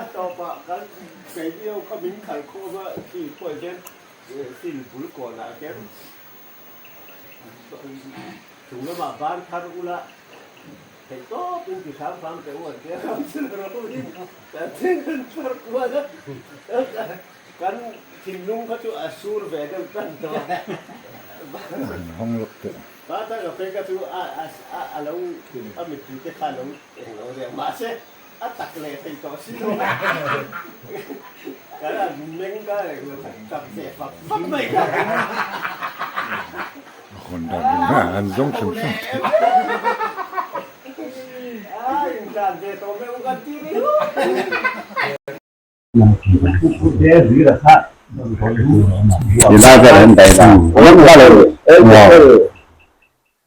A tawpah kan keini ho kha min khalh khawm a, khi pawh hian field bul kawnah hian chung lamah ban thar ula theih tawp in ti hram hram teh u an tia ram chu ro in kan thleng an thar kual a, kan thinlung kha chu a sur ve deuh tan tawh a. Hawng lawk teh. Pa ta ka phei kha chu a a lo a mittui te kha a lo eng lo reng mahse a tak leh thei tawh si lo a kan han meng ka reng lo kha tak ve fak fak mai kha. A hawn dan in a han zawng hrim hrim thei. A intlan ve tawh meuh kan ti ni hu.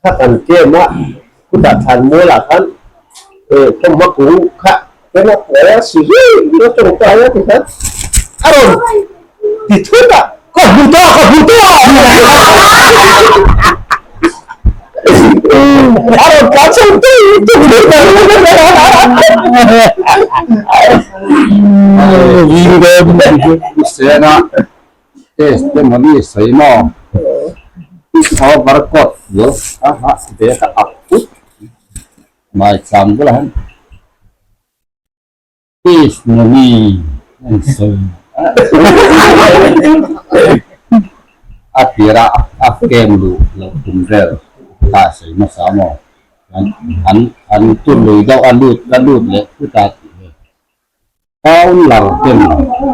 Kha kan kem a, khutah thlan mualah khan thawmhma kung kha eng a kuai a si hle a tawngtai a ti khan a rawn ti thut a, ka hmu ta, ka hmu ta! A rawn tlan chho tui tui Sena test te mawni sawi maw over coat lo a ha ve ka up put mai cham bulah hian Peace mawni an sawi a tirah a kem luh loh tum vel kha a sawi hmasa maw an an tur lui deuh a lut a lut leh phut a tih vel Fowler ten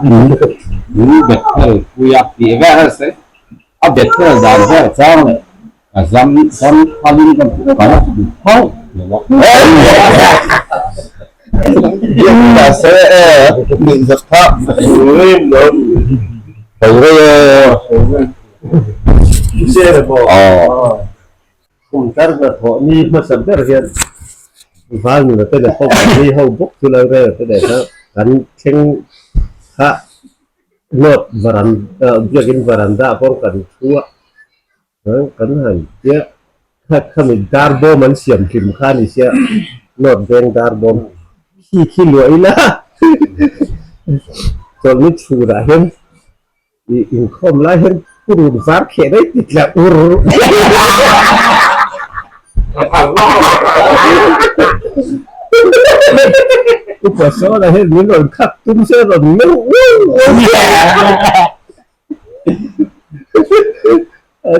min bet fel pui a tih vel a sawi a bet fel dan vel chang leh ka zam zam phalin ka ka la hmu hauh lo a. Kum tar hnathawh ni hmasa ber hian val nuna te leh pawh ni ho bawk chu lo rel te leh kha kan thleng kha North varanda biakin varanda ah pawh kan thu a kan han tia kha khami dar bawm an siam hlim kha a ni sia North veng dar bawm khi khi luah ila chawlhni chhurah hian I inkhawm lai hian purun var kheh daih ti tla ur. Upa sawn ah hian min rawn khak tum se rawn meuh uau uau.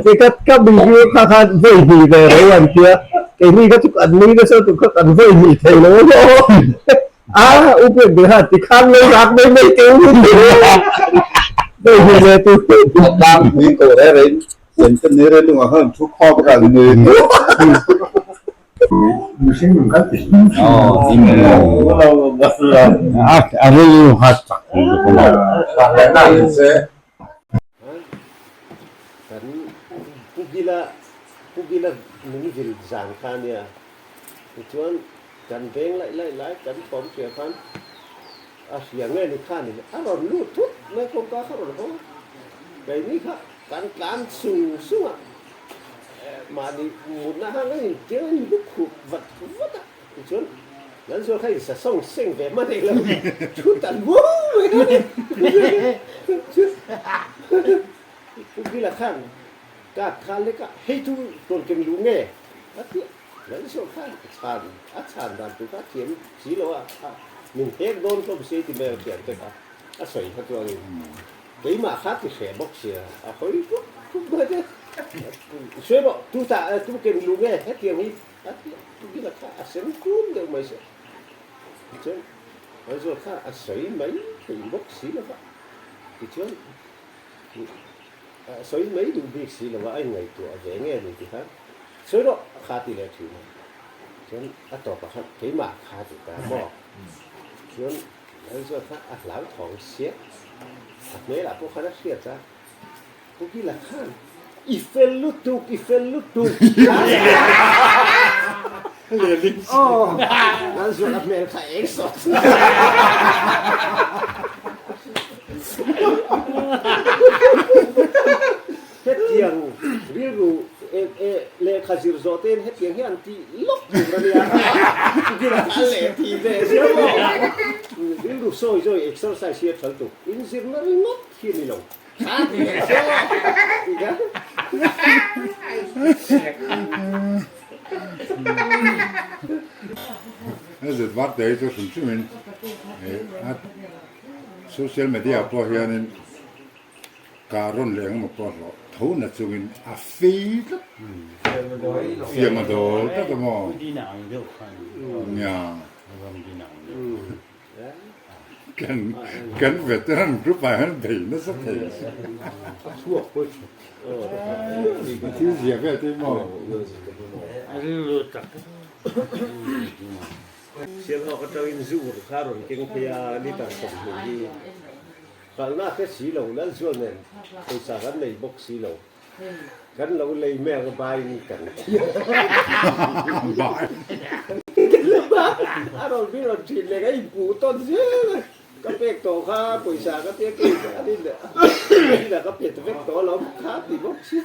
Ti kha ka video kha khan vawi hnih ve ro an tia keini kha chu kan nui nasa lutuk kha kan vawi hnih thei lo a a u pek ve khan ti khan lo rak mai mai teh u vawi hnih leh tu Tlang pui ko reng reng chen te ni reng lungah khan thu khawp kha an nui Mihring nun khan ti hlim hlim a rilru kha chak lutuk a lo. Kan Pu Gila Pu Gila min vil zan kha a nia. Tichuan kan veng laih laih lai kan thawm hria khan a hria nge ni kha ni a rawn lut thut mai kawngka kha rawn haw a. Keini kha kan tlan sung sung a, mahni mutna hang a intiang a inlu khup vat vat a. Tichuan Lal Zual kha insa sawng seng ve hman eng lo thu tan muau mai kha ni. Pu Gila khan card kha lek a, hei chu tawn keng luh nge a ti a. Lal Zual khan a chhan a chhan dan tur kha a thiam si lo a, min hek dawn hlawm si ti mai ang thiam te kha a sawi kha chuanin keimah kha ti hreh bawk sia a hawi pup pup mai te. Sawi rawh tu tah tu keng luh nge hetiang hi A ti a, Tugila kha a sen kun deuh mai se. Tichuan, Aizawl kha a sawi mai thei bawk si lo va. Tichuan, a sawi mai duh bik si lo va, a inngaihtuah ve nge ni ti khan, Sawi rawh, kha ti leh thin a. Chuan a tawpah khan, Keimah kha ti ta maw? Chuan Aizawl kha a hlauthawng sia, a hmelah pawh khan a hriat a. Pukila khan, I fel lutuk, i fel lutuk. Aw, Lalzuala hmel kha eng sawt. Hetiang rilru lehkha zir zawh tein hetiang hi an ti lawk tur a nia. Pukila kha a leh ti ve sia maw. Rilru sawi zawi exercise hi a ṭhal tuk. Inzirna ringawt hi a ni lo. Kha ti leh saw ti kha. A zet var te hi chu hrim hrimin a social media pawh hianin ka rawn leh engemaw pawh hlawh tho na chungin a fei tlat fiam a dawl tlat a maw nia kan kan veteran group ah hian bei nasa thei a thil zia vel te hi maw. Sialhawk atangin zu ur kha rawn keng phei a litre 20 hi. Kalna te si lo, Lalzual nen pawisa kan nei bawk si lo. Kan lo lei mai ang baiin kan ti a. A rawn min rawn thin leh ka inpuh tawn zel a. Ka pek tawh kha pawisa ka tia kei a rin a ka pet vek tawh alawm kha ti bawk si.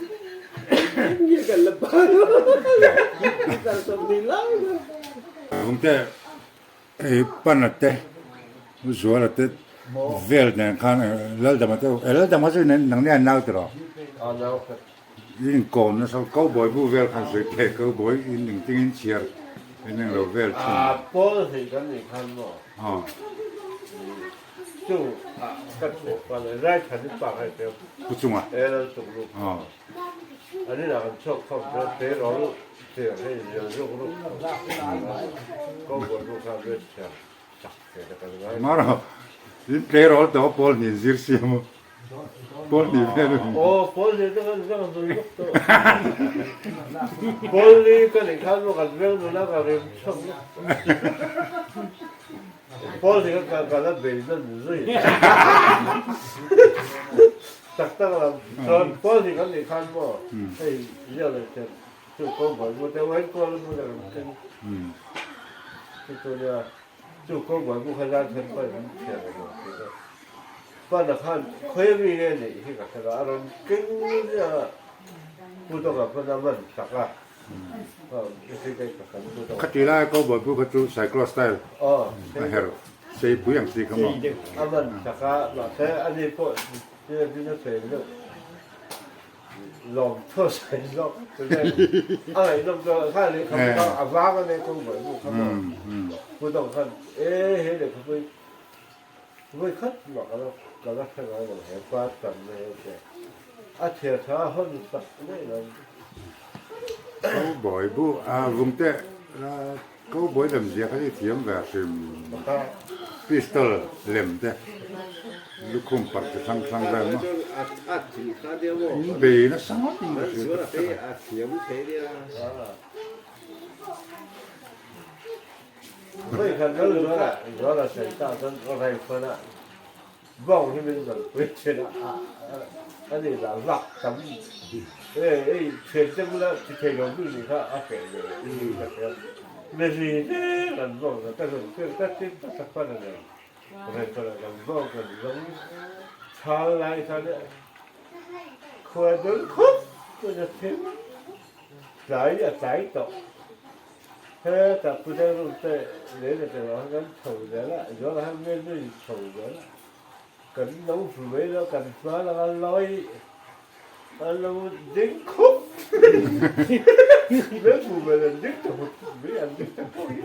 Nge kan la bai litre 20 lai kha. Vungte Hei Pana te, Zuala te vel nen khan Laldama te, eh Laldama chu nang nia nau tiraw? In inkawm nasa Cowboy bu vel khan sawi thei Cowboy in engtin in chhiar in englo vel thin. A pawl hei kan nih khan maw? Chu ka chhuah pa leh zai than in pa kha i pek. Pu chunga. E lal tuk lu. An inah kan chhuak khawp chuan tleirawl tir hei zir ruk ruk cowboy bu kha red chhiar chak ve ta kan ngai. Mara in tleirawl tawh pawl hnih zir siam u pawl hnih vel u. Aw pawl hnih te kan zang zui ruk tawh. Pawl ni ka nih khan maw kan veng nula ka rim chhuak ruk tawh. Pawl hi ka ka la bei nawn zui tak tak lam chuan pawl hi kan nih khan maw hei ziak leh chen chu ko buai mu te uain kual mu le kan keng chu chu nia chu ko buai mu kha zan then pawh in thian a ni tih kha pana khan khawi mi nge nih hi ka hre lo a rawn keng zia pu tawka pawn a man tak a. Khati lai cowboy bu kha chu cyclo style a her seipui ang chi kha maw? Cowboy bu a vungte cowboy lem zia kha hi thiam ve hrim pistol lem te lukhum parh chi hrang hrang vel maw in bei nasa ngawt in ka hria tak tak a. Hetah Pu Dengrum te lei leh te ruang kan chho zel a, zual ah hian vel chu in chho zel a, kan lo hmu mai lo, kan hma langa lawi an lo ding khup vel hmu mai lo, ding ta hut mai an ding ta pawh hi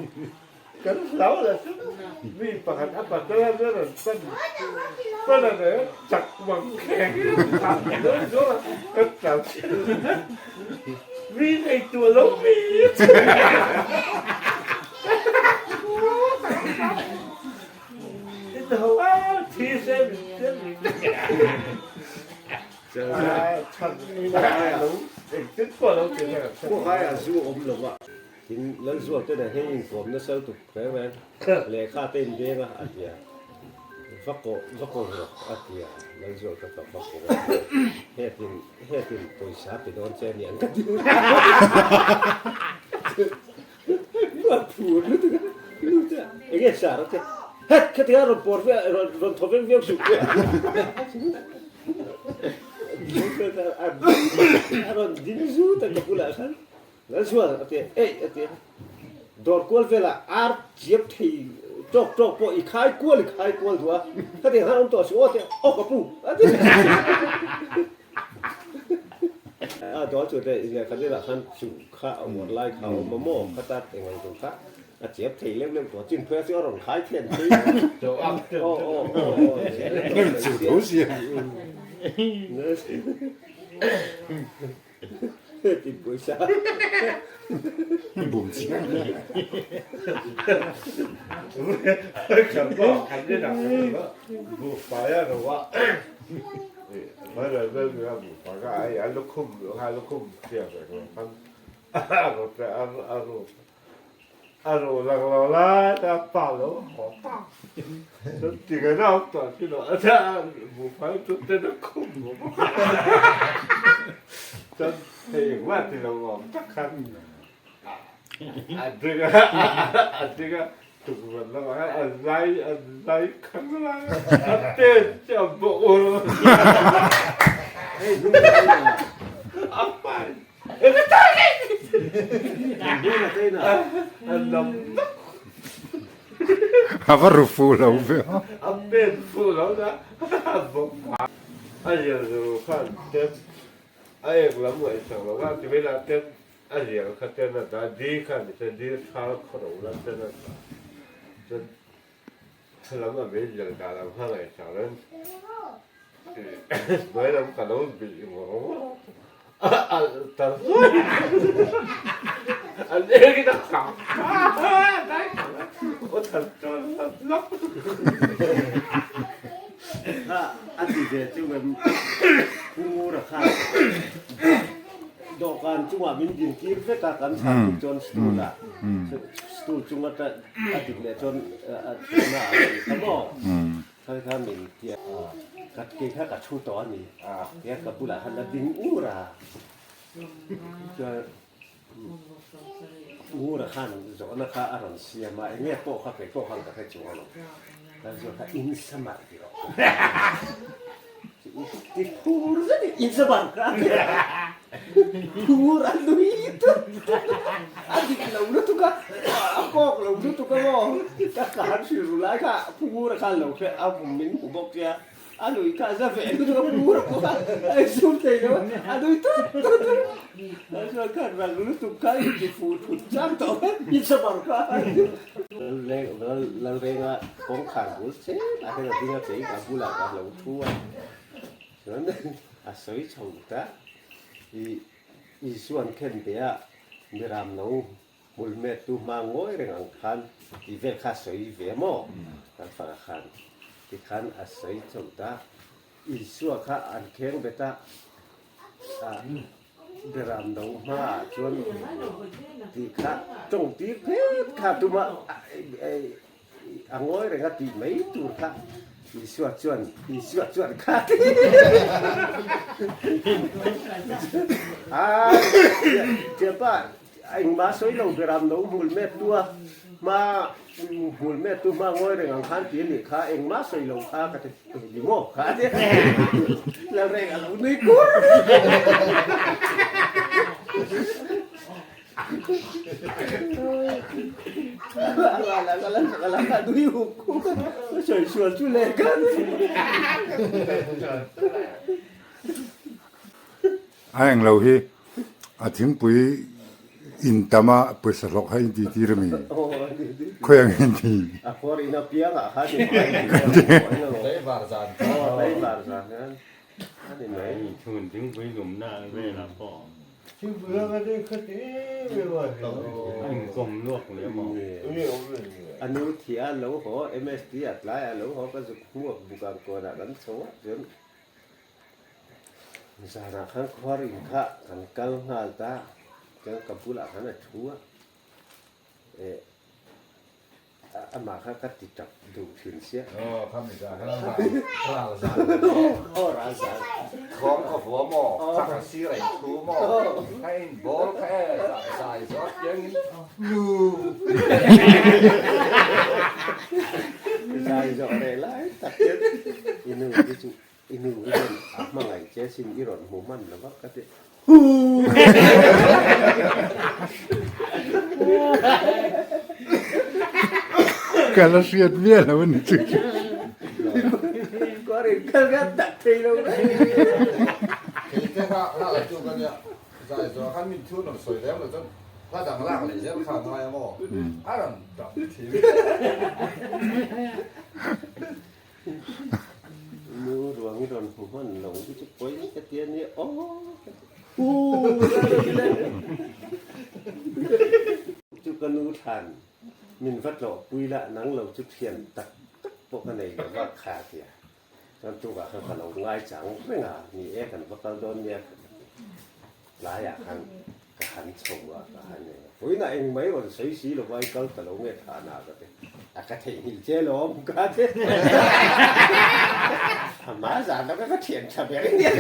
kan hlau la chu mi pakhat a patel a vel an pan pan a ne chak mang kheng zual ah kan tlan Mi ngeitu a lo mi. Khuakai ah zu a awm lo a, tin Lalzual te nen hian inkawm nasa lutuk reng reng lehkha te in veng a a ti a. Va koh va ko rawh a ti a, Lalzual ka ka va ko a, hetin hetin pawisa pe dawn che aniang ka ti a phur lutuk a, nu te enge sar a tia, het khatiang a rawn pawr ve rawn rawn thaw veng viau suh a rawn ding zut a ka bulah khan Lalzual a ti a, eih a ti a, dawr kual velah ar chiap thei. Tawk tawk pawh i khai kual i khai kual duh a, khatiang khan awm tawh suh aw teh aw ka pu a ti. A dawl chu teh lehkha deuhah khan chu kha a uar lai kha a awm a maw khata eng ang tur kha a chep thei leuh leuh tawh chin phei chu a rawn khai thian phei aw aw aw aw chu tho sia. Ti pawisa. Bum chiang. A ru lang lo lai ta pa lo haw ta. Cun ti ka nau tuah ti lo a buhfai cu te na khum mu. Cun hei engmah ti lo awm tak khan a ding a ding a tukverh lam ah khan a zai a zai khang lai a pen ci a bawh ur. A pai. A va ru fu lo ve aw. A pen fu lo na a bawk a. A zial zuru khan ten a ek lam ngaihsak lo kha ti mai lah ten a zial kha ten a dah di khan ni se di thal khawro la ten a dah chuan thla lam a mei zial dah lam kha ngaihsak lo in Hnuai lam ka lo bih ngawr ngawr a, a alh ta zuai a leng in a kang aw than chuan lap lap. Kha a ti ve chu em Pu Ngura khan dawhkan chungah min din tir vek a kan chhan tuk chuan stool ah stool chung ata a dik leh chuan a thutna ah a ni kha maw. Kha kha min tia ka kei kha ka thu tawh a ni tia ka bulah khan a ding ur a chuan ngur a khan zawhna kha a rawn siam a enge pawh kha kei pawh khan ka hre chuang lo ka zawh kha in samar ti rawh ti phur zet in in samar ka phur a nui tut tut a dik lo lutuk a a kawk lo lutuk a maw ka kar hrilh ru lai kha phur a khan lo hre a min hmu bawk sia a nui kha za ve lutuk a phur a pawh kha a insum thei lo a a nui tut tut a chuan khan rang lutuk kha in ti fuh thut chang tawh a in samar kha Lalrenga kawngkhar bul chet ah hian a ding a chei ka bulah ka lo thu a chuan a sawi chho ta i Isuan khen be a Miram no hmul met tu hma ngawi reng ang khan tih vel kha a sawi ve maw? Kan fak a khan tikhan a sawi chho ta. Isua kha an kheng bet a, Miram no hma ah chuan tih kha tawng tir phet kha tuma A ngawi reng a tih mai tur kha Isua chuan Isua chuan kha a thianpa engmah sawi lo beram no hmul met tu a hma hmul met tu hma ngawi reng ang khan ti a nih kha engmah sawi lo kha ka ti ni maw kha a ti Lalreng a lo nui kur. A eng lo hi a thingpui in tam a pawisa hlawk kha in ti tir a mi khawi ang in ti. A nu thi a lo haw MST a tlai a lo haw ka zuk hmuak buk ang kawn ah kan chho a chuan zanah khan khuar in kha kan kal nghal ta chuan ka bulah khan a thu a eh Amah kha ka ti tap duh thin sia. Aw kha mi zan kha ral zan. Aw ral zan. Thawm ka vua maw, chak a sir a in thu maw, kha in ball kha e zai zawt piang in nu. Zai zawh reh lai tak hian i nu hi chu i nu hi chuan a hmangaih che sin i rawn hmu hman lo va ka ti. Huu! Ka la hriat miah lo a ni chu. Nu ruang i rawn hmu hman lo hi chu pawi ka ti a nia aw. Chu ka nu thlan min va tlawh pui lah nang lo chu thian tak tak pawh ka nei lo va kha tia. Chuan tukah khan ka lo ngai chang reng a, ni e kan va kal dawn nia tlaiah khan ka han chho a, ka han eng a, vawiinah eng mai rawn sawi si lo va i kal ta lo nge thana ka ti a, ka theihnghilh che lawm ka ti a, hma zan laka ka thian tha ber nia.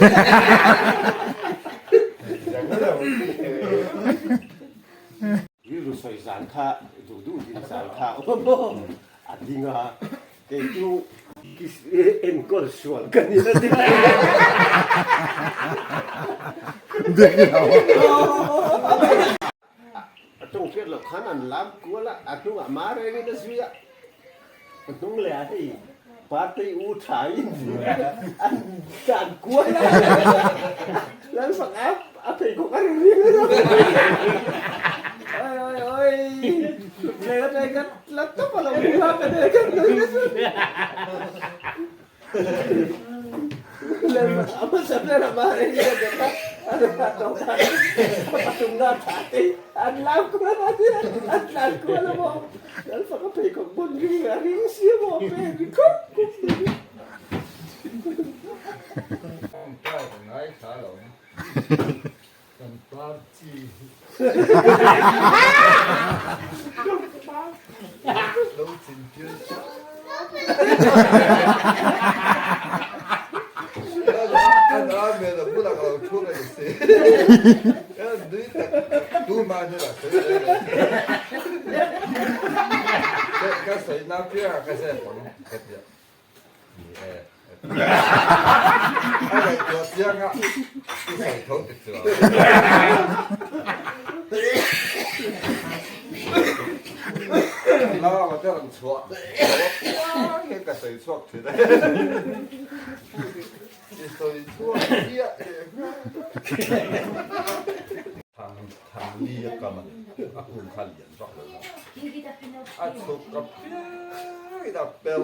Rilru sawi zan kha duh duh din zan kha aw a ding a. Kei chu enkawl sual ka ni a ti. A tawng hriat loh khan an lam kual a, a hnungah ma rengin a zui a, a hnung leh ah hei party u tha in an dan kual a, Lalfak a a pheikhawk a ri ring a. Oi oi oi, thuthleng atang khan La tawp a lo ni a ka nei khan nui nasa. A hmasa ber a mar eng nge deuh a, a rawn a tawp a, a pathumna a thah te an lam kual a nia, an tlan kual a maw, Lalfaka pheikhawk bun ring a ring si a maw, pen ri khup khup mai. Kan par chi hi lo chin tir hram. An amen a bulah ka lo thu reng si. Ka nui tak tumah hi la sawi reng reng. Ka sawi na piangah ka zep ang ka ti a. Ni e. A ngaihtuah chiang a, i sawi tho ti chuang. Lama te rawn chhuah piang hian ka sawi chhuak thin e. I sawi chhuak chiah leh nghal. Thang thang li a kam a ni, a kung kha lian vak lo a. A chhuk ka piang in a per.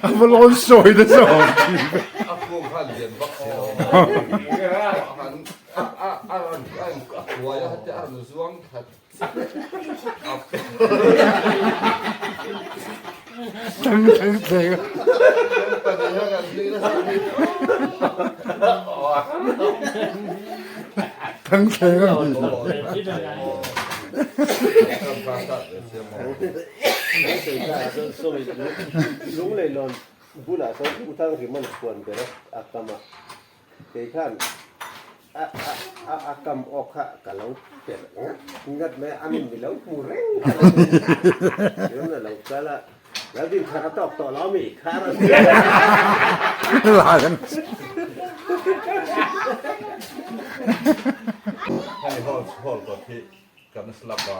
A va lawn sawi nasa awm thin ve. A kung kha lian vak si lo a. A a a rawn a kuai a heti a rawn zuang khat a per. Tang tang thleng a. Tang thleng a mi. Lungleilawn bulah sawn Uthang Riman khuan ber a kam a. Kei khan a a a kam awk kha ka lo perh ngat ngat mai a, a min mi lo hmu reng ka lo ni. Chuan a lo kal a, Laldin thar a tawk tawh lo mi kha a rawn ti a. Hei hall hall kawt hi kan slab a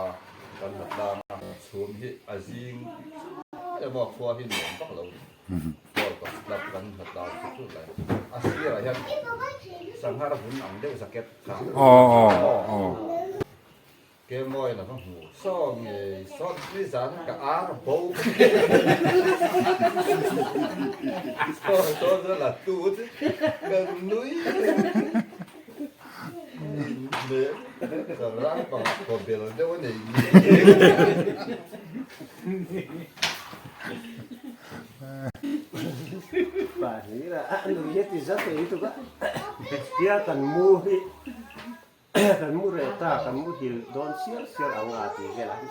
kan hlat lang a chhum hi a zing emaw khua hi nuam vak lo. Hall kawt slab kan hlat lang chu chu lai a sirah hian sanghar vun ang deuh jacket kha ke mawi la va hmu saw ngei saw nizan ka ar bo saw saw chu la tu chu ka nui ka rang pangah kaw bel deuh a nei Tia kan mu hi kan mu reh ta kan mu hil dawn siar siar ang a tih velah hi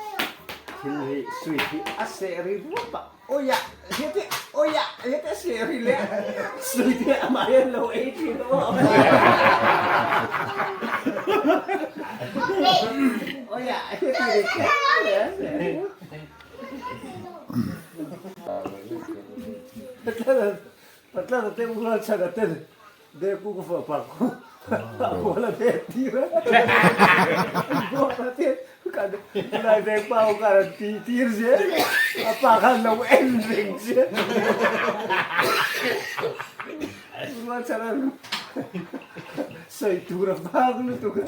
thil hi sweet hi a seh ri ruap a awia heti awia heti a seh ri leh sweet hi amah hian lo ei thin aw awia heti ri kher leh a seh ri Patla te ula chhana ten de ku ku fa pa ku. A bual a tet tir a. Bual a tet kan tunai veng pa ho khan an ti tir zel a. A pa khan lo en reng che. Rualchhan sawi tur a vang lutuk a.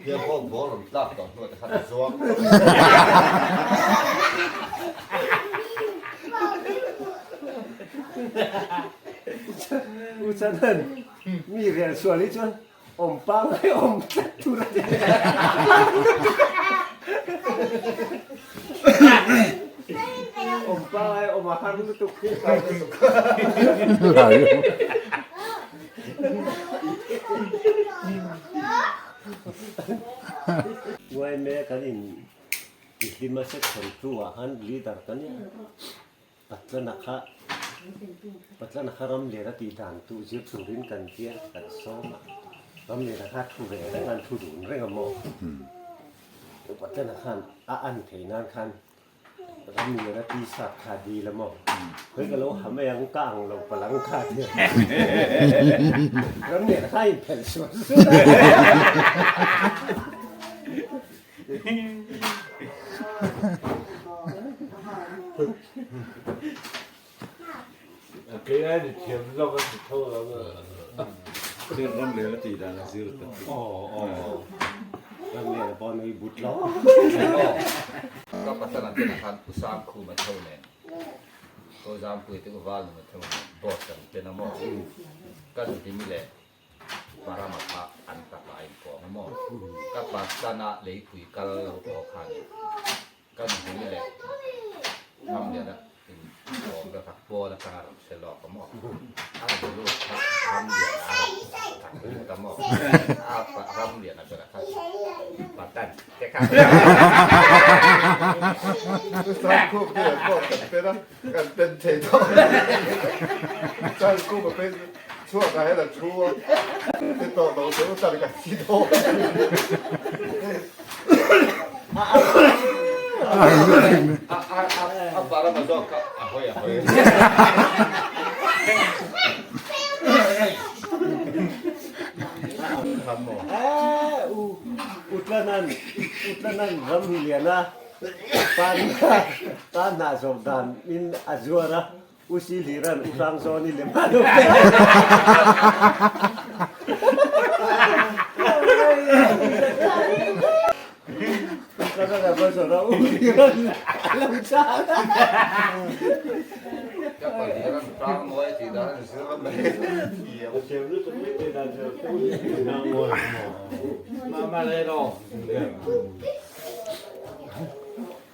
Hia bawk ball rawn tlak tawh hnuah te khan a zuang. U Chanan, mi rel sual hi chuan awm pangngai awm tlat tur a ti. Awm pangngai awm a har lutuk. Uaime kan in tihlim a section 2 ah khan leader ka nia. Patlana kha Patlana kha Ramliana tih dan tu zir turin kan tia kan sawm a, Ramliana kha thu ve reng an thu dun reng a maw? Patlana khan a an thei nan khan Ramliana t-shirt kha a dil a maw? Khawi ka lo ha mai ang ka ang lo palang kha a ti a, Ramliana kha a inphelh sual sual a. Kei ai ni thiam zawk a ti tho lo a. Chen ram leh a tih dan a zir ta chu. Ram leh a pawn ui but lo. Ka pasal an tena khan u sang khum a tho nen ko zampui te u val nung a tho nen boss an tena maw ka nuhlimi leh Parama kha an taka a inkawm a maw? Ka Pakistan-a leipui kal lo pawh khan ka nupui leh Ramliana inkawm ka tak pawn atanga rawn hre lawk a maw? A rawn lut kha Ramliana a rawn tak lut a maw? A Ramliana bera kha Patan te kha. Sangkhum hi an pawh kan pen a, kan pen thei tawh. Sangkhum a pen. Chhuak ah hian a thu a, ti tawh lo chu tan ka thi dawn. A parama zawk kha a hawi a hawi. Utlanan Utlanan ram lian a pan pan hnah zawk dan in a zuar a. U Si Hliran U Hrang Zawn i lem a lo pe. Utlanan a va zawrh a U Hliran a lo chhang a. Ka pa Hliran Hrang Mawi tih dan a zir a mai.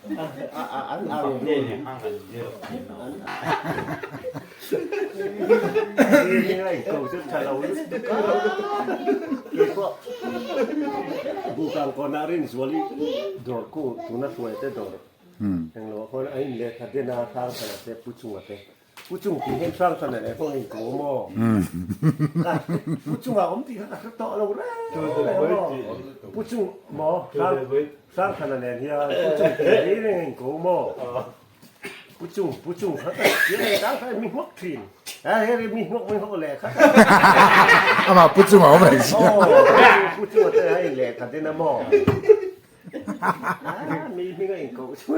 An ang dun. Heng ko chu tha lo lutuk a. Keipawh Bukang kawnah Rinzual i dawr ku tuna hruai te dawr englo ah khawn a inlehkha den a Hrangthana te Pu Chunga te Pu Chung tih hian Hrangthana leh kawng in ko maw? Pu Chunga awm tih kha ka hre tawh lo reng reng a maw? Pu Chung maw? Hrangthana nen hian Pu Chung tih reng reng in ko maw? Pu Chung, Pu Chung kha ka hria leh tang kha mi hnawk thin. Ha he mi hnawk mi hnawk leh kha. Amah Pu Chunga awm reng sia. Pu Chunga te a in leh kha din a maw? Mi hming a inkoh chu.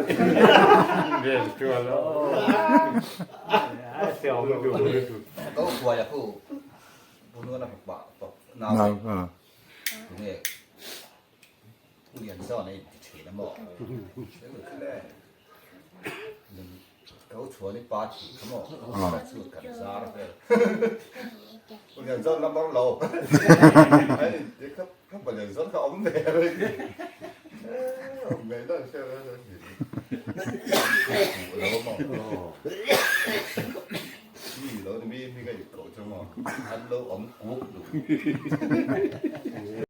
Vel chuan a siam duh lutuk. Ko huai a khu bunua na pa pa nau tunge lian zawn a inti thin a maw Ko chuan i pa thih kha maw? Ka chu kan zar vel. U Lian zawn la mar lo. Ai ti kha kha pa Lian zawn kha awm ve reng. Awm ve dan sia la la ni. Lo maw. Mi lo ni mi mi ka i ko chu maw. An lo awm kuk duh.